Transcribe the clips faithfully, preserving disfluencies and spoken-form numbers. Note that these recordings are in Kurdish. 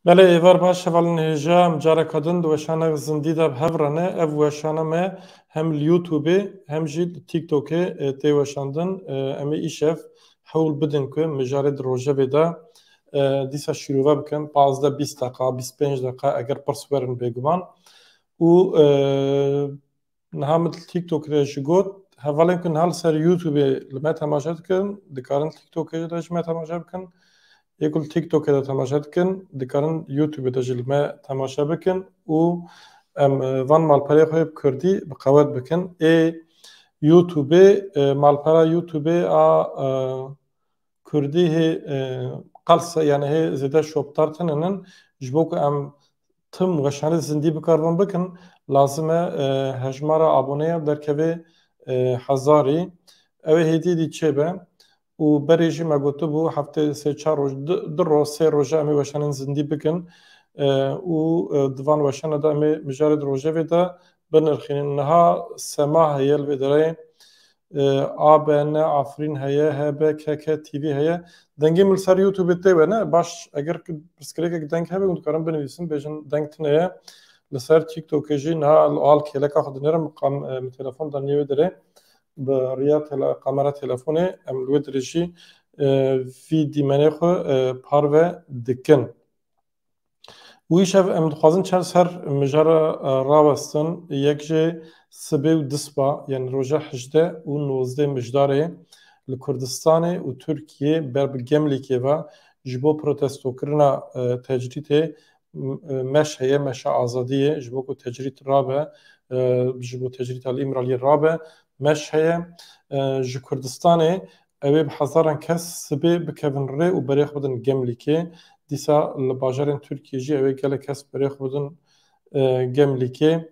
Belê, êvar baş, hevalên hêja, em careka din di weşana zindî de bi hev re ne. Ev weşana me hem li YouTubeê hem jî li TikTokê, e, tê weşandin. E, em ê îşev hewl bidin ku mijarê di rojevê de, e, dîsa şîrove bikin, pazdeh bîst deqa, bîst pênc deqa, eger pirs werin bêguman. Û, e, Niha min li TikTokê de jî got, hevalên ku niha li ser YouTubeê li me temaşe dikin, dikarin TikTokê de ji me temaşe bikin. Yê ku li TikTokê de temaşe dikin, dikarin YouTubeê de jî li me temaşe bikin û em, e, van malperê xwe bi kurdî bi qewet bikin. Ê YouTubeê, e, malpera YouTubeê a, e, Kurdî hê, e, qels e, yani hê zêde şopdar tune nin. Ji bo ku em tim weşanê zindî bikaribin bikin, lazim e, e, hejmara aboneya derkeve, e, hezarî. Ew ê hêdî hêdî çêbe. Û berê jî me gotibû, heftê sê çar roj, du, du roj, sê roja em ê weşanên zindî bikin. E, û, e, di van weşana de em ê mijarê di rojevê de binirxînin. Niha Sema heye li vê derê. E, A B N Afrîn heye, H B K K T V heye. Dengê min li ser YouTubeê tê we ne? Baş, eger ki pirsgirêkek deng hebe, hûn dikarin binivîsin, bêjin deng tune ye. Li ser TikTokê jî niha li al kêleka xwe dinêrim, kam, e, min telefon da niyê wê dirê. Bi riya tele-, kamera telefonê em li wê dirê jî, e, vî dîmenê xwe, e, parve dikin. Û îşev em dixwazin çend ser mijara, e, rawestin. Yek jê sibê û dispa, yani roja hejdeh û nozdeh mijdarê li Kurdistanê û Tirkiyê ber bi Gemlîkê ve ji bo protestokirina, e, tecrîtê, m-, e, meş heye, meşa azadiyê, ji bo ku tecrît rabe, e, ji bo tecrîta li Îmraliyê rabe, meş heye. E, ji Kurdistanê ew ê bi hezaran kes sibê bikevin rê û berê xwe bidin Gemlîkê. Dîsa li bajarên Tirkiyê jî ew ê gelek kes berê xwe bidin, e, Gemlîkê.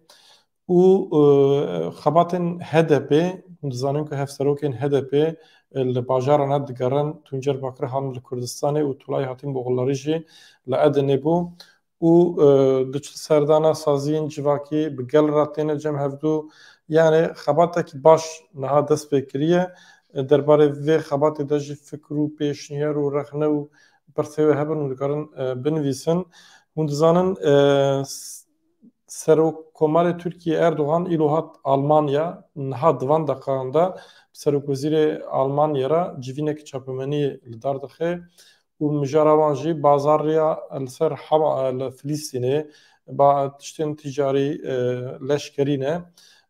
Û, e, xebatên H D P, hûn dizanin ku hevserokên H D P, e, li bajaran digerin, Tuncer Bakir hatin li Kurdistanê û Tulay Hatîmoxullarî jî li Edenê bû. Û, e, diçin serdana saziyên civakî bi gel re têne cem hevdû. Yani xebatekî baş niha dest pê kiriye. E, derbarê vê xebatê de jî fikir û pêşniyar û rexne û pirsê wê hebin û dikarin, e, binivîsin. Hûn dizanin, e, s-, Serokkomarê Tirkiyê Erdogan îro hat Almanya, niha di van deqayan de bi Serokwezîrê Almanya re civîneke çapemeniyê li dar dixe. Û mijara wan jî bazariya li ser Hama-, li Filistînê, ba-, tiştên ticarî, e, leşkerî ne.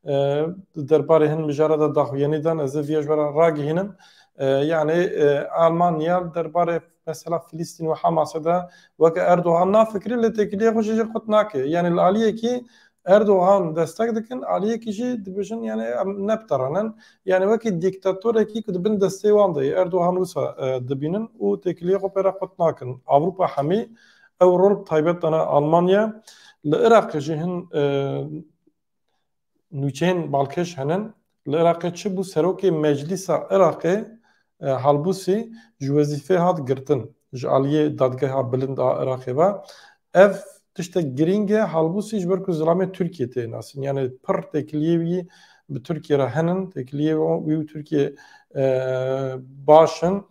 E, di derbarê hin mijara de daxuyanî dan, ez ê viya ji we re ragihînim. E, yani, e, Almanya li derbarê mesela Filistîn û Hamasê de weke Erdogan nafikirî, lê têkiliyê xwe jî jê qut nake. Yani li aliyekî Erdogan destek dikin, aliyekî jî dibêjin, yani em ne bi te re nin. Yani wekî dîktatorekî ku di bin destê wan de ye, Erdogan wisa, e, dibînin û têkiliyê xwe pê re qut nakin. Ewropa hemî ew rol bi taybet dane Almanya. Li Iraqê jî hin, e, nûçeyên balkêş henin. Li Iraqê çi bû? Serokê Meclîsa Iraqê, e, Halbûsî ji wezîfê hat girtin ji aliyê Dadgeha Bilind a Iraqê ve. Ev tiştek girîng e, Halbûsî ji ber ku zilamê Tirkiyê tê nasîn. Yani pir têkiliyê wî bi Tirkiye re henin, têkiliyê wî û Tirkiye, e, baş in.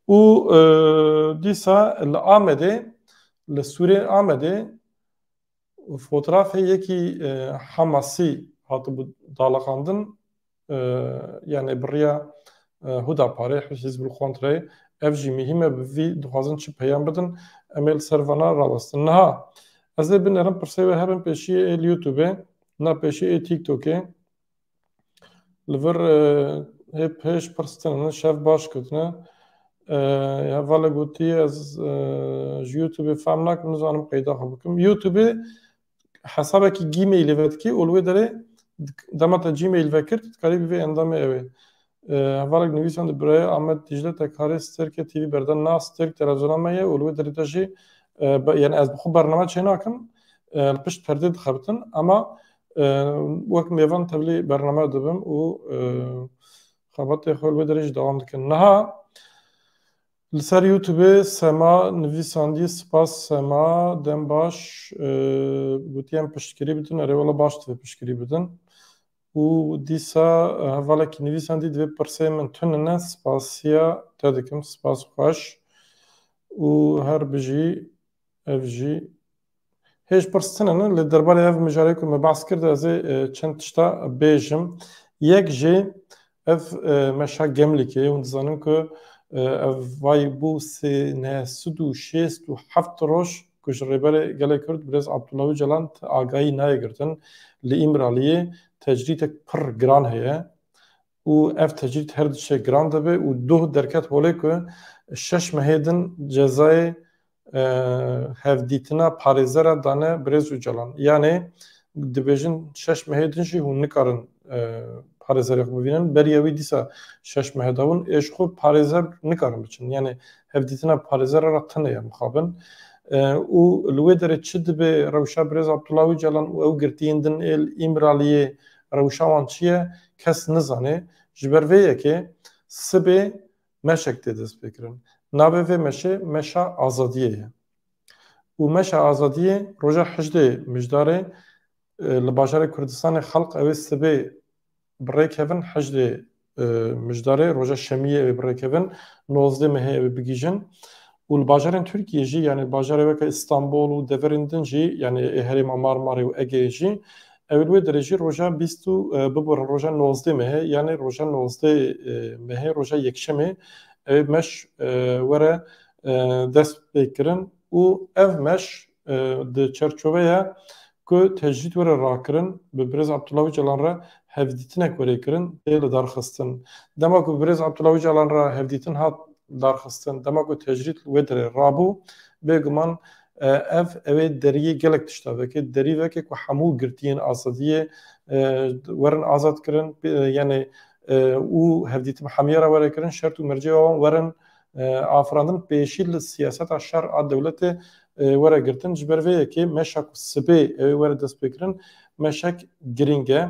Û, e, dîsa li Amedê, li Sûrê Amedê fotoğrafê yekî, e, Hamasî hatibû daliqandin, e, yani bi riya, e, Hudaparê, Hizbul Kontrê, ev jî muhîm e, bi vî dixwazin çi peyam bidin, em ê li ser vana rawestin. Niha ez ê binerim, pirsê we hebin pêşiyê ê li YouTubeê, na pêşiyê ê TikTokê. Li vir, e, hê pêş pirstin, şev baş ketine. E, hevalê gotiye ez, e, ji YouTubeê fehm nakim, nizanim qeyda xwe bikim. YouTubeê hesabekî Gmailê vedikî û li wê derê dik-, dema te Gmail vekir, tu dikarî bivê endamê ew ê. E, hevalek nivîsandî, birayê Amed Dicle, te karê Stêrkê T V berdan? Na, Stêrk televizyona me ye û li wê derê de jî, e, be-, yani ez bi xwe bername çênakim, e, li pişt perdê dixebitin, ama, e, wek mêvan tevlî bername dibim û, e, xebatê xwe li wê derê jî dewam dikin. Niha li ser YouTubeê Sema nivîsandî, spas Sema, dem baş, e, gotiye em piştgirî bidin, erê wela baş divê piştgirî bidin. Û dîsa, e, hevalekî nivîsandî, divê pirsê min tune ne, spasiya te dikim, spas xweş. Û her bijî, Ev jî hêj pirstin in. Li derbarê ev mijarê ku me behs kir de ez ê, e, çend tişta bêjim. Yek jî ev, e, meşa Gemlîkê, hûn dizanin ku, e, ev vay bû sê neh sed û şêst û heft roj ku ji Rêberê Gelê Kurd Birêz Abdullah Ocalan agahî nayê girtin. Li Îmraliyê tecrîdek pir giran heye û ev tecrîd her diçe giran dibe û doh derket holê ku şeş mehê din cezayê, e, hevdîtina parêzera dane Birêz Ocalan. Yanê dibêjin şeş mehê din jî hûn nikarin, e, parêzerê xwe bivînin. Beriya wî dîsa şeş meh dabûn, ê ji xwe parêzer nikarin biçin. Yanê hevdîtina parêzera re tune ye mixabin. E, û li wê derê çi dibe rewşa Birêz Abdullah Ocalan û ew girtiyên din ê li Îmraliyê rewşa wan çi ye? Kes nizane. Ji ber vê yekê sibê meşek tê destpêkirin. Navê vê meşê Meşa Azadiyê ye. Û Meşa Azadiyê roja hejdê Mijdarê, e, li bajarê Kurdistanê xelk ew ê sibê bi rê kevin, hejdê, e, Mijdarê, roja şemiyê ew ê bi rê kevin, nozdeh mehê ew ê bigihîjin. Û li bajarên Tirkiyê jî, yanî bajarê weke Îstanbul û deverên din jî, yanî ê herêma Marmarê û Egeyê jî, ew ê li wê derê jî roja bîst û, e, biborin roja nozdeh mehê, yanî roja nozdeh, e, mehê, roja yekşemê, ew ê meş, e, were, e, dest pê kirin û ev meş, e, di çerçoveya ku tecrîd were rakirin, bi Birêz Abdullah Ocalan re hevdîtinek were kirin, tê li dar xistin. Dema ku bi Birêz Abdullah Ocalan re hevdîtin hat darxistin, dema ku tecrîd li wê derê rabû, bêguman, e, ev, ew ê deriyê gelek tişta veke, derî veke ku hemû girtiyên azadiyê, e, werin azad kirin, e, yanî, e, û hevdîtin hemiya re were kirin, şert û mercê wan werin, e, afirandin, pêşî li siyaseta şer a dewletê, e, were girtin. Ji ber vê yekê meşa ku sibê ew ê were destpêkirin, meşek girîng e.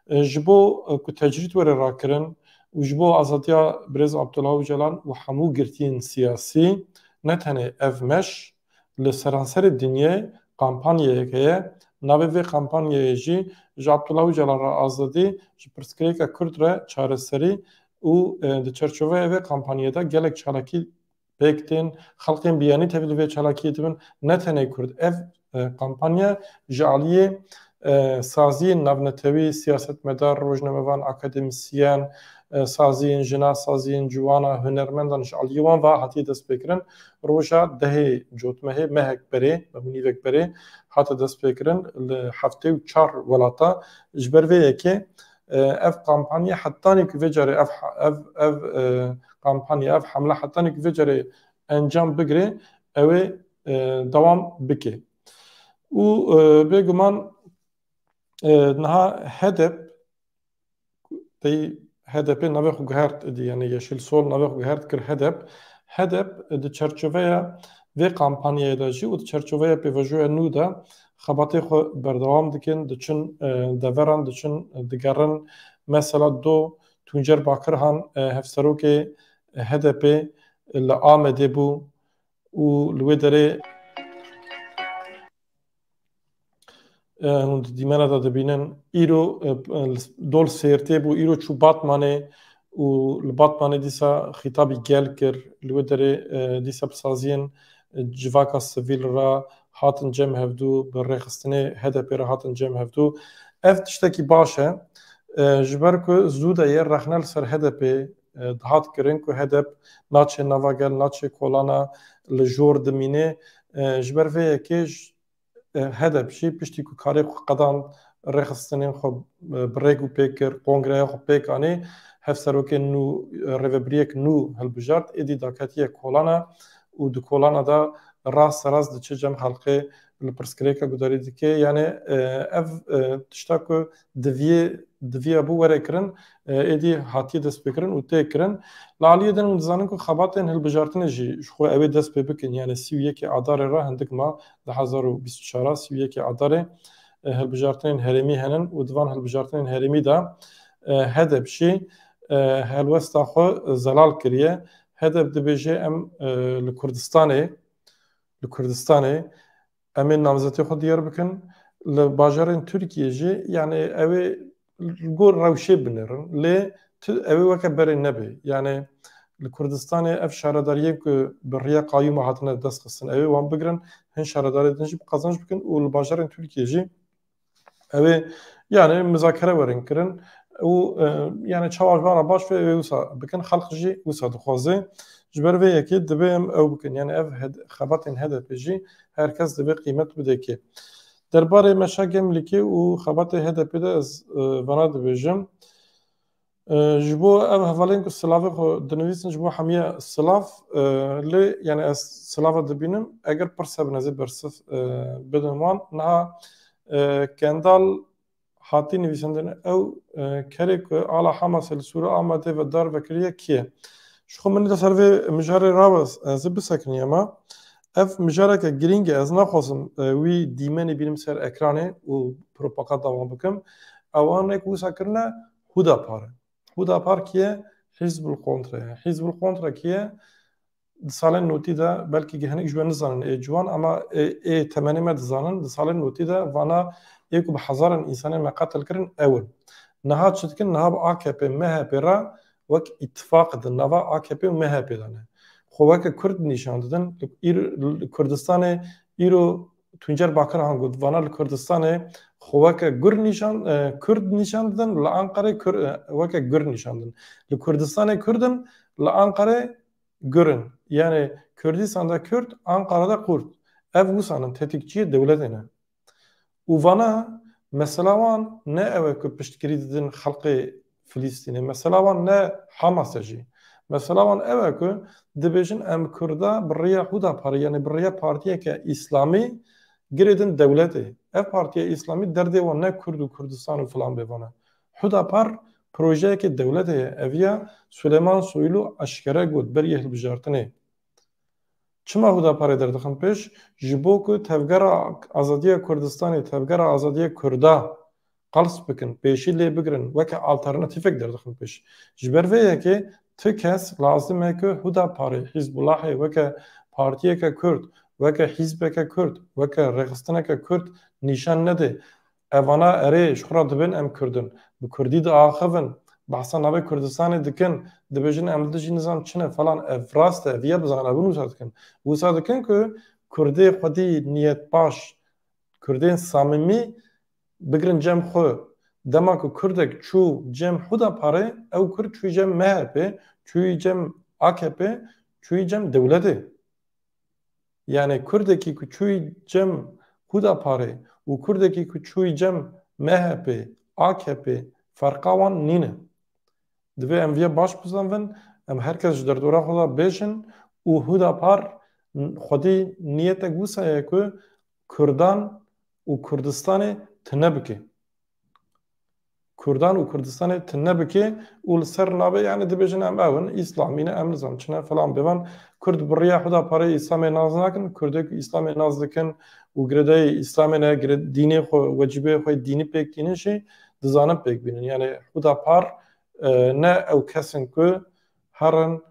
E, ji bo, e, ku tecrîd were rakirin û ji bo azadiya Birêz Abdullah Ocalan û hemû girtiyên siyasî, ne tenê ev meş, li seranserê dinyayê kampanyayek heye. Navê vê kampanyayê jî ji Abdullah Ocalan re azadî, ji pirsgirêka Kurd re çareserî û, e, di çerçoveya vê kampanyayê de gelek çalakî pêk tên, xelkên biyanî tevlî vê çalakiyê dibin, ne tenê Kurd. Ev, e, kampanya ji aliyê, e, saziyên navnetewî, siyasetmedar, rojnamevan, akademîsyen, e, saziyên jina, saziyên ciwana, hunermendan ji aliyê wan ve hatiye destpêkirin. Roja dehê Cotmehê, mehek berê, meh û nîvek berê hate destpêkirin li heftê û çar welata. Ji ber vê yekê, e, ev kampanya hetanî ku vê carê ev, ev, ev, e, kampanya, ev hemle hetanî ku vê carê encam bigire, ew ê, e, dewam bike. Û, e, bêguman, e, niha HEDEP, pey HEDEPê navê xwe guhert êdî, yanî Yeşil Sol navê xwe guhert kir HEDEP. HEDEP di çerçoveya vê kampanyayê de jî û di çerçoveya pêvajoya nû de xebatê xwe berdewam dikin, diçin, e, deveran, diçin, digerin. Mesela do Tuncer Bakirhan, e, hevserokê HEDEPê li Amedê bû û li wê derê, e, hûn di dîmena de dibînin, îro, e, e, dol sêrtê bû, îro çû Batmanê û li Batmanê dîsa xîtabî gel kir. Li wê derê, e, dîsa bi saziyên, e, civaka sivîl re hatin cem hevdû, bi rêxistinê HEDEPê re hatin cem hevdû. Ev tiştekî baş e. E, ji ber ku zû de ye rexne li ser HEDEPê, e, dihat kirin ku HEDEP naçe nava gel, naçe kolana, li jor dimîne. E, ji ber vê yekê j-, e, HEDEP jî piştî ku karê xwe qedand, rêxistinên xwe, e, bi rêk û pêk kir, kongreya xwe pêk anî, hevserokên nû, e, rêvebiriyek nû hilbijart, êdî daketiye kolana û di kolana de rast rast diçe cem xelkê, li pirsgirêka gudarî dike. Yanî, e, ev, e, tişta ku diviyê, diviya bû were kirin, e, êdî hatiye destpêkirin û tê kirin. Li aliyê din hûn dizanin ku xebatên hilbijartinê jî ji xwe ew ê dest pê bikin. Yanî sî û yekê Adarê re hindik ma, du hezar û bîst û çar, sî û yekê Adarê, e, hilbijartinên herêmî henin û di van hilbijartinên herêmî de, e, HEDEP jî, e, helwesta xwe zelal kiriye. HEDEP dibêje em, e, li Kurdistanê, li Kurdistanê em ê namzetê xwe diyar bikin. Li bajarên Tirkiyê jî, yanî ew ê li gor rewşê binêrin, lê tu, ew ê weke berê nebe. Yanî Li Kurdistanê ev şaredariyên ku bi riya qayûma hatine dest xistin, ew ê wan bigirin, hin şaredariyê din jî bi qazanc bikin û li bajarên Tirkiyê jî ew ê, yani, muzakere werin kirin û, e, yani, çawa ji wan re baş be, ew ê wisa bikin, xelq jî wisa dixwaze. Ji ber vê yekê divê em ew bikin. Yani, ev hed-, xebatên H D P jî her kes divê qîmet bide kê. Derbarê Meşa Gemlikê û xebatê H D P de ez, e, vana dibêjim. E, ji bo ev hevalên ku silavê xwe dinivîsin, ji bo hemiye silav, e, lê, yani, ez silava dibînim. Eger pirs hebin, ez ê bersiv, e, bidim wan. Niha, e, Kendal hatî nivîsandin, ew, e, kerê ku ala Hamasê li Sûrê Amedê ve dar vekiriye kî ye? Ji xwe min de ser vê mijarê rabe, ez ê bisekiniye me. Ev mijareke girîng e, ez naxwazim, e, wî dîmenê bînim ser ekranê û propaganda wan bikim. Ewanek wisa kirine Hudapar e. Hudapar kî ye? Hizbul Kontre ye. Hizbul Kontre kî ye? Di salên notî de, belkî hinek ji we nizanin ê ciwan, ama ê, ê temenê me dizanin, di salên notî de vana ê ku bi hezaran însanên me qetil kirin, ew in. Niha çi dikin? Niha bi A K P, M H P re wek îtifaq di nava A K P û M H P de ne. Xwe weke Kurd nîşan didin. Îr-, Kurdistanê îro Tuncer Bakirhan got, vana li Kurdistanê xwe weke gur nîşan, e, Kurd nîşan didin, li Anqarê Kur-, e, weke gur nîşan didin. Li Kurdistanê Kurd in, li Anqarê gur in. Yani Kurdistan de Kurd, Anqara de Kurd. Ev wisa ne, tetikçiyê dewletê ne. Û vana mesela wan ne ew e ku piştgirî didin xelkê Filistînê. Mesela wan ne Hamas e jî. Mesela wan ew e ku dibêjin, em Kurda bi riya Hudaparê, yani bi riya partiyeke îslamî girêdin dewletê. Ev partiya îslamî derdê wan ne Kurd û Kurdistan û filan bê vana. Hudapar projeyeke dewletê ye. Ev ya Suleyman Soylu eşkere got berî hilbijartinê. Çima Hudaparê derdixin pêş? Ji bo ku Tevgera Azadiya Kurdistanê, Tevgera Azadiya Kurda qels bikin, pêşî lê bigirin, weke alternatîfek derdixin pêş. Ji ber vê yekê ti kes lazim e ku Hudaparê, Hizbulahê weke partiyeke Kurd, weke hîzbeke Kurd, weke rêxistineke Kurd nîşan nede. Evana erê ji xwe re dibên em Kurd in. Bi Kurdî diaxivin. Behsa navê Kurdistanê dikin. Dibêjin em li dijî nizam çi ne falan. Ev rast e. Ev ya bizane, ev wisa dikin. Wisa dikin ku Kurdê xwedî niyetbaş, Kurdên samîmî bigirin cem xwe. Dema ku Kurdek çû cem Hudaparê, ew Kurd çûyî cem M H P, çûyî cem A K P, çûyî cem dewletê. Yani Kurdekî ku çûyî cem Hudaparê û Kurdekî ku çûyî cem M H P, A K P, ferqa wan nîne. Divê em viya baş bizanvin, em her kes ji derdora xwe de bêjin û Hudapar xwedî niyetek wisa ye ku Kurdan û Kurdistanê tune bike. Kurdan û Kurdistanê tune bike û li ser navê, yani dibêjin em ew in, îslamî ne, em nizam çi ne, filan bêvan. Kurd bi riya Hudaparê Îslamê nas nakin, Kurdê ku Îslamê nas dikin û girêdayî Îslamê ne, gire-, dînê xwe, wecîbê xwe dînî pêk tînin jî dizanin pêk bînin. Yani Hudapar, e, ne ew kes in ku herin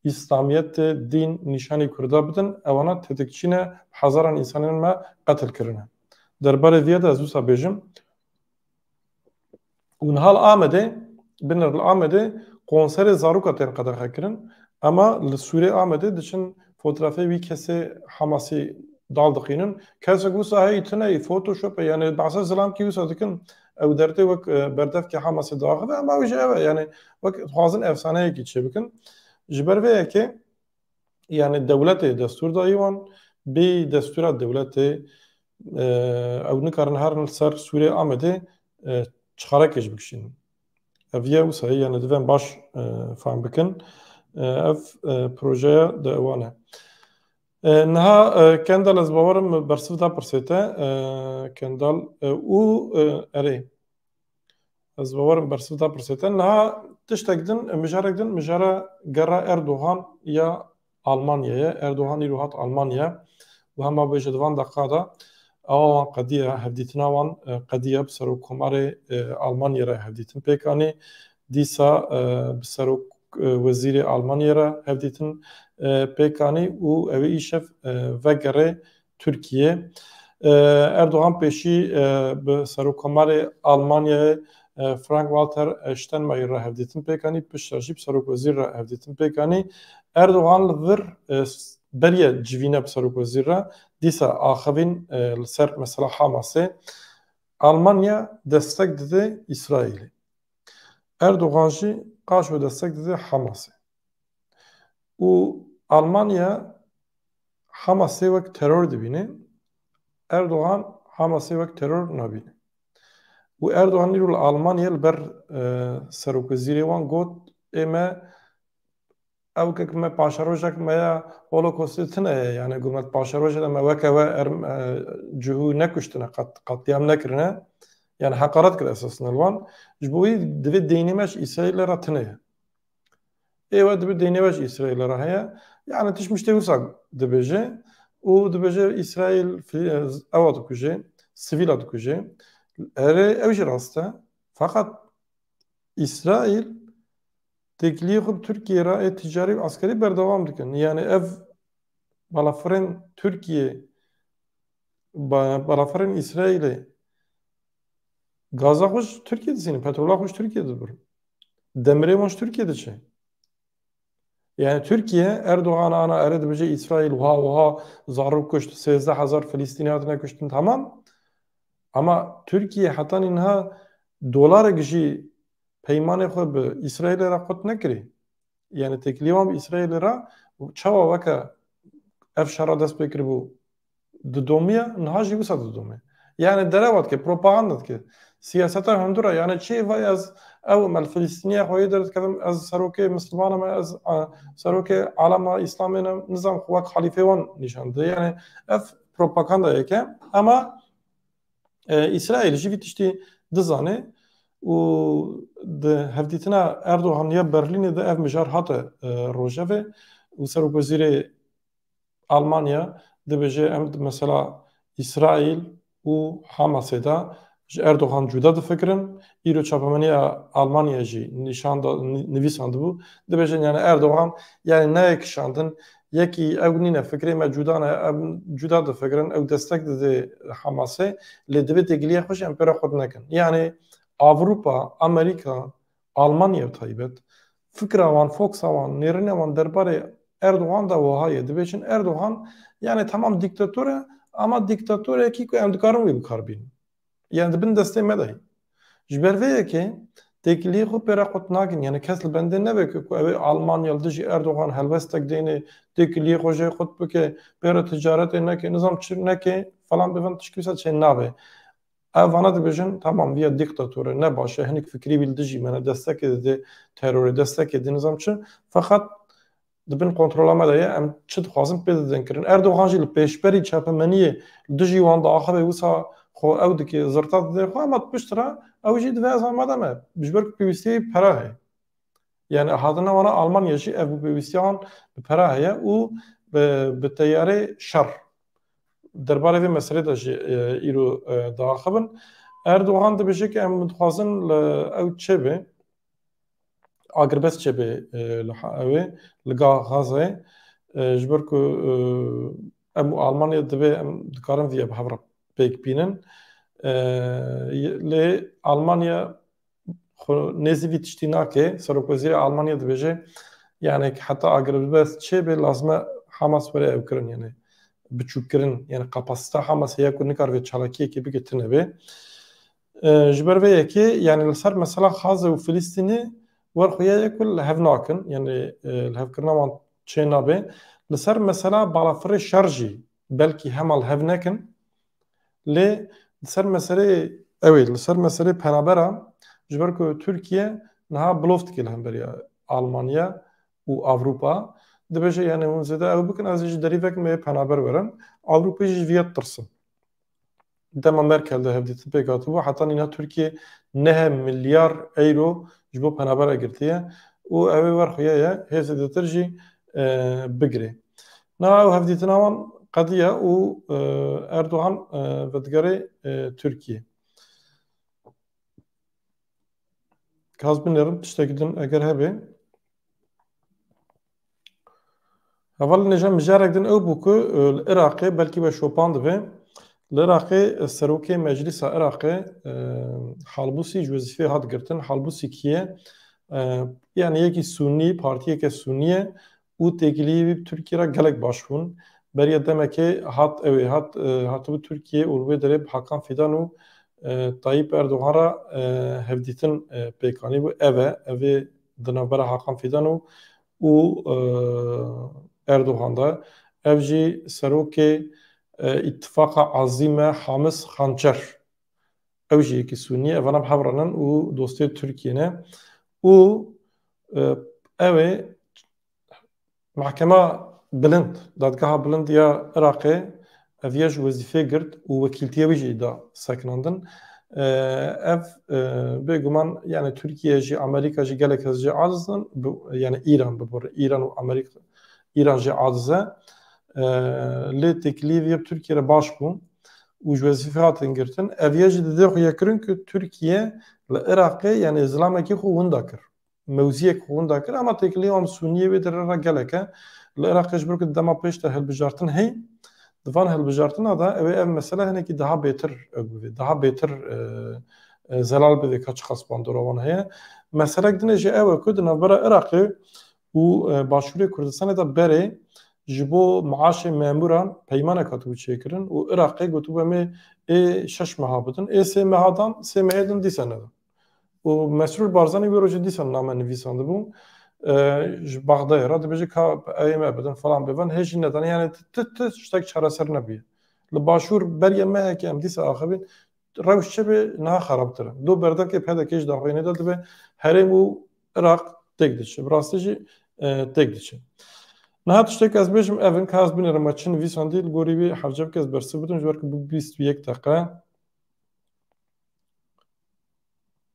Îslamiyetê dîn nîşanî Kurda bidin, ewana tetikçî ne, hezaran însanên me qetil kirine. Derbarê vê de ez wisa bêjim. Û niha li Amedê, binir li Amedê konserê zaroka tên qedexe kirin. Ema li Sûrê Amedê diçin fotografê wî kesê Hamasî dal dixînin. Kesek wisa heyî tune yî, Photoshop e, yani behsa zilamkî wisa dikin. Ew dertê wek, e, berdevkê Hamasê diaxive, ema ew jî ev e, yani wek dixwazin efsaneyekî çêbikin. Ji ber vê yekê, yani dewletê destûr dayî wan, bê destûra dewletê, e, ew nikarin herin li ser Sûrê Amedê, e, çixarekê ji bikişînin. Ev ye wisa ye, yani divên baş, e, fehm bikin. E, ev, e, projeya de ewan e. E, niha, e, Kendal, ez bawerim bersiv da pirsê te, e, Kendal, e, û, e, erê. Ez bawerim bersiv da pirsê te. Niha tiştek din, mijarek din, mijara gera Erdogan ya Almanyayê. Erdogan îro hat Almanya û hema bêje di van deqa de awa wan qediya, hevdîtina wan, e, qediya bi serokkomarê, e, Almanyê re hevdîtin pêk anî. Dîsa, e, bi serok, e, wezîrê Almanyê re hevdîtin, e, pêk anî û ew ê îşev, e, vegerê Tirkiye. E, Erdogan pêşî, e, bi serokkomarê Almanyayê e, Frank-Walter Steinmeier re hevdîtin pêk anî, piştre jî bi serokwezîr re hevdîtin pêk anî. Erdogan li vir, e, s-, beriye civîne bi serokwezîr re, dîsa axivîn, e, li ser mesela Hamasê. Almanya destek dide Îsraîlê. Erdogan jî qaşo destek dide Hamasê. Û Almanya Hamasê wek teror dibîne, Erdogan Hamasê wek teror nabîne. Û Erdogan îro li Almanya li ber, e, serokwezîrê wan got, ê me, ew kek me paşerojek me ya Holokostê tune ye, yani got me paşerojê de me weke we erm-, e, cihû nekuştine, qat-, qetlîam nekirine, yani heqaret kir esasında li wan. Ji bo wî divê deynê me ji Îsraîlê re tune ye. Ê we dibe deynê we ji Îsraîlê re heye. Yani tişt miştê wisa dibêje û dibêje Îsraîl fi-, ewa dikuje, sivîla dikuje. Erê, ew jî rast e. Feqet Îsraîl têkiliyê xwe bi Tirkiyê re ê ticarî û eskerî berdewam dikin. Yani ev balafirên Tirkiyê, ba-, balafirên Îsraîlê gaza xwe ji Tirkiyê dizînin, petrola xwe ji Tirkiyê dibirin. Demirê wan ji Tirkiyê diçe. Yani Tirkiye, Erdogan ana erê dibêje Îsraîl wiha wiha zarok kuşt, sêzdeh hezar Filistînî hatine kuştin, tamam. Ama Tirkiye heta niha dolarek jî peymanê xwe bi Îsraîlê re qut nekirî. Yani têkilî wan bi Îsraîlê re çawa weke ev şera dest pê kiribû didomiye, niha jî wisa didome. Yani derewa dike, propaganda dike. Siyaseta hundir e. Yani çi vay ez ew me li Filistîniya xwe yê derdikevim, ez serokê Misliman me, ez, a, serokê alema Îslamê ne, nizam xwe wek xalîfê wan nîşan dide. Yani ev propaganda yeke. Ama, e, Îsraîl jî vî tiştî dizane û di hevdîtina Erdogan ya Berlînê de ev mijar hate, e, rojevê û serokwezîrê Almanya dibêje, em di mesela Îsraîl û Hamasê de ji Erdogan cuda difikirin. Îro çapemeniya Almanya jî nîşan da, nî-, nivîsandibû. Dibêjin, yani Erdogan, yani neyê kişandin, yekî ew nîne fikrê me cuda ne, em cuda difikirin, ew destek dide Hamasê, lê divê têkiliya xwe jî em pê re xurt nekin. Yani Avrupa, Amerîka, Almanya bi taybet, fikra wan, foksa wan, nêrîna wan derbarê Erdogan de wiha ye. Dibêjin Erdogan, yani tamam dîktator e, ama dîktatorekî ku em dikarin wî bi kar bînin. Yani di bin destê me de ye. Ji ber vê yekê têkiliyê xwe pê re qut nakin. Yani kes li bendê nebe ku, ku ew ê Almanya li dijî Erdogan helwestek deyne, têkiliyê xwe jê qut bike, pê re ticaretê neke, nizam çi neke, falan bivin tişkî wisa çê nabe. Ev vana dibêjin, tamam, viya dîktator e, ne baş e, hinek fikrî wî li dijî me ne, destekê dide terorê, destekê dide nizam çi. Feqet di bin kontrola me de ye, em çi dixwazin pê didin kirin. Erdogan jî li pêşberî çapemeniyê li dijî wan diaxive, wisa xwe ew dike, zirta dide xwe, ama piştre ew jî divê ez amade me. Ji ber ku pêwîstiyê pera heye. Yani hatina wana Almanya jî ev bi pêwîstiya wan bi pera heye û bi, bi teyarê şer. Derbarê vê meselê de jî, e, îro, e, diaxivin. Erdogan dibêje ke em dixwazin li ew çêbe, agirbest çêbe, e, li ha-, ew ê, li Ga-, Gazayê, e, ji ber ku, e, em û Almanya divê em dikarin viya bi hev re pêk bînin. E, lê Almanya xwe nêzî vî tiştî nake. Serokwezîrê Almanya dibêje, yani heta agirbest çêbe lazim e Hamas were ew kirin, yani biçûkkirin, yani kapasita Hamas heye ku nikar vê çalakiyekê bike tune be. E, ji ber vê yekê, yani li ser mesela Xaze û Filistînê wer xuya ye ku li hev nakin, yani, e, li hevkirina wan çê nabe. Li ser mesela balafirê şer jî belkî hema li hev nekin. Lê li ser meseleyê, ew ê, li ser meseleyê penabera, ji ber ku Tirkiye niha blof dike li hemberî Almanya û Ewropa, dibêje, yani hûn zêde ew bikin, ez ê ji derî vekim, ê penaber werin. Ewropa jî ji viya ditirsin. Dema Merkel de hevdîtin pêk hatibû, heta nîna Tirkiye neh milyar euro ji bo penabera girtiye û ew ê wer xuya ye, hê zêdetir jî, e, bigire. Niha ew hevdîtina wan qediya û, e, Erdogan, e, vedigere, e, Tirkiye. Ka ez binêrim, tiştekî din eger hebe. Heval nêja mijarek din ew bû ku, e, li Iraqê belkî we şopan dibe. Li Iraqê, e, serokê Meclisa Iraqê, e, Halbûsî ji wezîfê hat girtin. Halbûsî kî ye? E, yani yekî Sûnî, partiyeke Sûnî ye û têkiliyê wî bi Tirkiye re gelek baş bûn. Beriya demekê hat, ew ê hat, e, hatibû Tirkiye û li wê derê bi Hakan Fidan û, e, Tayyip Erdogan re, e, hevdîtin, e, pêk anîbû. Ev e, ev ê di navbera Hakan Fidan û, û, e, Erdogan de. Ev jî serokê, e, Îttifaqa Azîm e, Hamis Xançer. Ew jî yekî Sûnî ye. Ev bi hev re ne û dostê Tirkiye ne. Û, e, ew ê Mehkema Bilind, Dadgeha Bilind ya Iraqê ev ya ji wezîfê girt û wekîltiya wî jî da sekinandin. E, ev, e, bêguman, yani Tirkiye jî, Amerîka jî, gelek kes jî aciz in, bi, yani Îran bibore, Îran û Amerîka, Îran jî aciz e. E, lê têkiliyê vê bi Tirkiye re baş bû û ji wezîfê hatin girtin. Ev ya jî dide xwe yekirîn ku Tirkiye li Iraqê, yani zilamekî xwe winda kir. Mewziyek xwe winda kir, ama têkilî wan Sûniyê wê derê re gelek e. Li Iraqê ji ber ku dema pêş de hilbijartin heyî, di van hilbijartina de ew ê ev mesele hinekî daha bêtir ew bivê, daha bêtir, e, e, zelal bivê ka çiqas bandora wan heye. Meselek din jî ew e ku di navbera Iraqê û, e, Başûrê Kurdistanê de berê ji bo maaşê memûran peymanek hatibû çêkirin û Iraqê gotibû, em ê ê şeş meha bidin, ê sê meha dan, sê mehê din dîsa nedin. Û Mesrûr Barzanî wê rojê dîsa name nivîsandibû, e, ji Baxdayê re dibêje ka em ê bidin falan bêvan, hê jî nedane, yani ti, ti, ti tiştek çareser nebûye. Li Başûr beriya mehekê em dîsa axivîn, rewş çi bê niha xerabtir e. Do berdevkê P D K jî daxuyanî de dibe herêm û Iraq têk diçe. Bi rastî jî, e, têk diçe. Niha tiştek ez bêjim, ev in ka ez binêrim me çi nivîsandî, li gorî wî hevce bike ez bersiv bidim, ji ber ku bû bîst û yek deqe.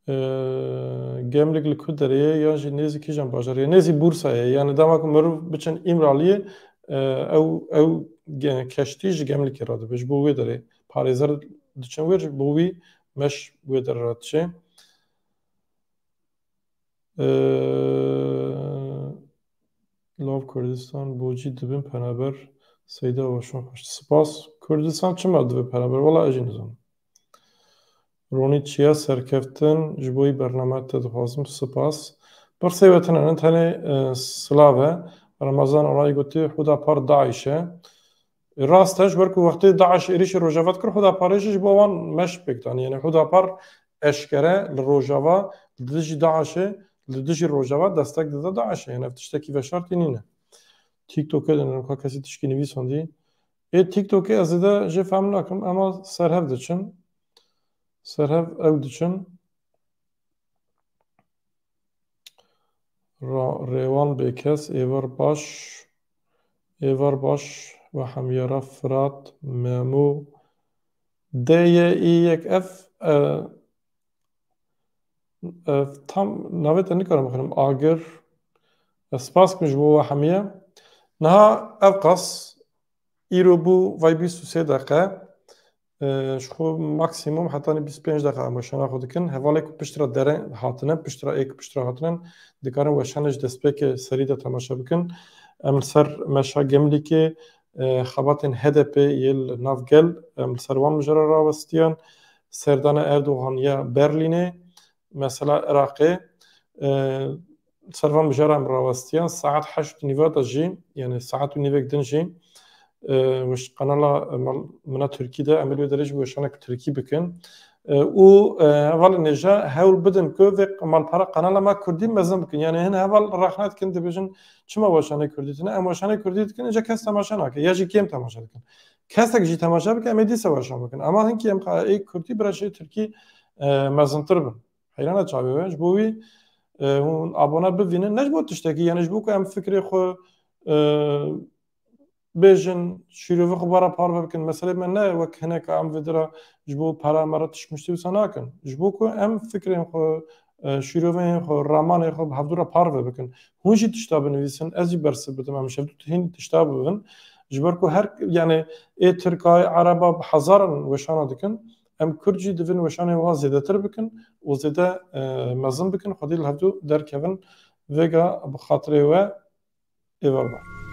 Ee, Gemlik li ku derê ye, yan jî nêzî kîjan bajarê ye? Nêzî Bursa ye. Yani dema ku mirov biçin Îmraliyê, e, ew, ew ge-, keştî ji Gemlikê re dibe. Ji bo wê derê parêzer diçin wêr, ji bo wî meş wê derê re diçe. Ee, Love Kurdistan, bocî dibin penaber Seyda Başan xweş. Spas. Kurdistan çima dibe penaber? Wala ez jî nizanim. Ronî Çiya, serkeftin ji bo wî bername te dixwazim. Spas. Pirsê we tune ne, tenê, e, silav e. Remezan Onay gotî, Hudapar DAIŞ e. Rast e, ji ber ku wextê DAIŞ êrîşî Rojava dikir, Hudaparê jî ji bo wan meş pêk danî. Yani Hudapar eşkere li Rojava, li dijî DAIŞê, li dijî Rojava destek dide DAIŞê. Yani ev tiştekî veşartî nîne. TikTokê de ka kesî tişkî nivîsandî. Ê TikTokê ez zêde jê fehm nakim, ema serhev diçin. Serhev ew diçin. Ra-, Rêwan Bêkes, Êvar Baş, Êvar Baş, we hemiyara Firat, Memo, D Y I yek F, e, e, tam navê te nikarim bixwînim, Agir, e, spas kim ji bo we hemiye. Niha ev qas, îro bû vay bîst û sê deqe. E, ji xwe maksimum hetanî bîst pênc deqa em weşana xwe dikin. Hevalê ku pişt re dere hatine, pişt re ê ku pişt re hatine, dikarin weşanê ji destpêkê serî de temaşe bikin. Em li ser meşa Gemlîkê, e, xebatên H D P yê li nav gel, em li ser wan mijara rawestiyan. Serdana Erdogan ya Berlînê, mesela Iraqê, e, ser van mijara em rawestiyan, saet heşt û nîva de jî, yani saet û nîvek din jî, e, weş-, kanala, e, mal-, mina Tirkî de, em ê li wê derê jî weşanek Tirkî bikin. E, û, e, hevalên hêja hewl bidin ku vê malpera kanala me Kurdî mezin bikin. Yani hin heval rexne dikin, dibêjin, çima weşanê Kurdî tune? Em weşanê Kurdî dikin, îca kes temaşe nake, ya jî kêm temaşe dikin. Kesek jî temaşe bike, em ê dîsa weşan bikin. Ama hinkî em xwe ê Kurdî bi reşê Tirkî, e, mezintir bin. Heyrana çavê we. Ji bo wî, e, hûn abone bivînin. Ne ji bo tiştekî, yani ji bo ku em fikrê xwe, e, bêjin, şîrovê xwe bara parve bikin. Meselê me ne wek hineka em vê dira ji bo pera me re tişt miştî wisa nakin. Ji bo ku em fikrên xwe, e, şîroveyên xwe, ramanê xwe bi hevdû re parve bikin. Hûn jî tişta binivîsin, ez jî bersiv bidim, em ji hevdû hîn tişta bibin. Ji ber ku her, yani ê Tirka, ê Ereba bi hezaran weşana dikin. Em Kurd jî divin weşanê wan zêdetir bikin û zêde, e, mezin bikin, xwedî li hevdû derkevin. Vêga bi xatirê we êvar be.